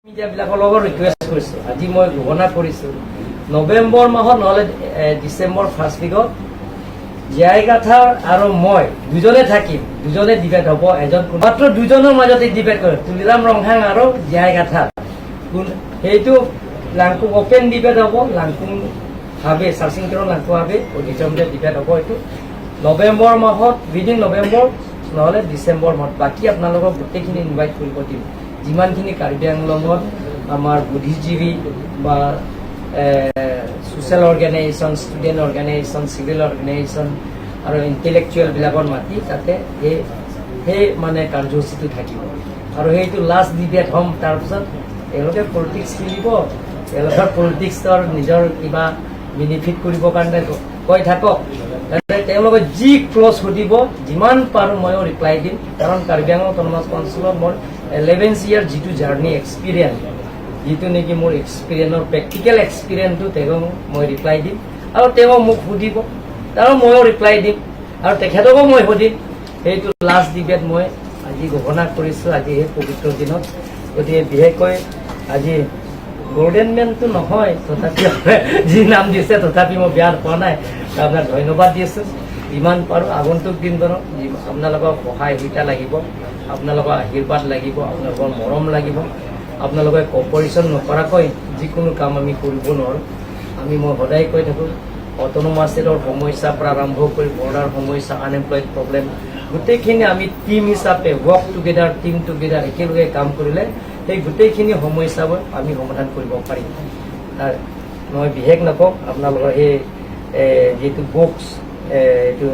মিডিয়াবিলাকৰ লগত ৰিকুৱেষ্ট কৰিছোঁ, আজি মই ঘোষণা কৰিছোঁ, নৱেম্বৰ মাহত নহ'লে ডিচেম্বৰ ফাৰ্ষ্ট উইকত জীয়াই কাথাৰ আৰু মই দুজনে থাকিম, দুজনে ডিবেট হ'ব। এজন মাত্ৰ দুজনৰ মাজতে ডিবেট কৰে, তুলিৰাম ৰংহাং আৰু জীয়াই কাথাৰ কোন। সেইটো লাংকুং অপেন ডিবেট হ'ব। লাংকুং হাবে, চাৰচিংকেৰণ লাংকুং হাবে অডিটৰিয়ামতে ডিবেট হ'ব। এইটো নৱেম্বৰ মাহত, উইদিন নৱেম্বৰ নহ'লে ডিচেম্বৰ মাহত। বাকী আপোনালোকক গোটেইখিনি ইনভাইট কৰিব দিম। যিমানখিনি কাৰ্বি আংলঙত আমাৰ বুদ্ধিজীৱী বা social organization, student organization, civil organization আৰু ইণ্টেলেকচুৱেলবিলাকত মাতি তাতে সেই মানে কাৰ্যসূচীটো থাকিব আৰু সেইটো লাষ্ট ডিবেট হ'ম। তাৰপিছত তেওঁলোকে পলিটিক্স খেলিব। তেওঁলোকৰ পলিটিক্সৰ নিজৰ কিবা বেনিফিট কৰিবৰ কাৰণে কৈ থাকক। তেন্তে তেওঁলোকে যি ক্লজ সুধিব, যিমান পাৰোঁ ময়ো ৰিপ্লাই দিম। কাৰণ কাৰ্বি আংলং অট'নমাছ কাউন্সিলত মোৰ 11 ইয়াৰ যিটো জাৰ্ণি এক্সপিৰিয়েঞ্চ, যিটো নেকি মোৰ এক্সপিৰিয়েঞ্চৰ প্ৰেক্টিকেল এক্সপিৰিয়েঞ্চটো তেওঁক মই ৰিপ্লাই দিম আৰু তেওঁ মোক সুধিব আৰু ময়ো ৰিপ্লাই দিম আৰু তেখেতকো মই সুধিম। সেইটো লাষ্ট ডিবেট মই আজি ঘোষণা কৰিছোঁ, আজি সেই পবিত্ৰ দিনত। গতিকে বিশেষকৈ আজি গল্ডেন মেনটো নহয়, তথাপি যি নাম দিছে, তথাপি মই বেয়া পোৱা নাই। আপোনাক ধন্যবাদ দিছোঁ। যিমান পাৰোঁ আগন্তুক দিনবোৰত আপোনালোকৰ সহায় সুবিধা লাগিব, আপোনালোকৰ আশীৰ্বাদ লাগিব, আপোনালোকৰ মৰম লাগিব। আপোনালোকে কপাৰেশ্যন নকৰাকৈ যিকোনো কাম আমি কৰিব নোৱাৰোঁ। মই সদায় কৈ থাকোঁ, অট'নমাছ ষ্টেটৰ সমস্যাৰ পৰা আৰম্ভ কৰি বৰ্ডাৰ সমস্যা, আনএমপ্লয়ড প্ৰব্লেম, গোটেইখিনি আমি টীম হিচাপে ৱৰ্ক টুগেডাৰ, টীম টুগেডাৰ, একেলগে কাম কৰিলে সেই গোটেইখিনি সমস্যাবোৰ আমি সমাধান কৰিব পাৰিম। তাৰ মই বিশেষ নকওঁ। আপোনালোকৰ সেই যিটো বুকছ এইটো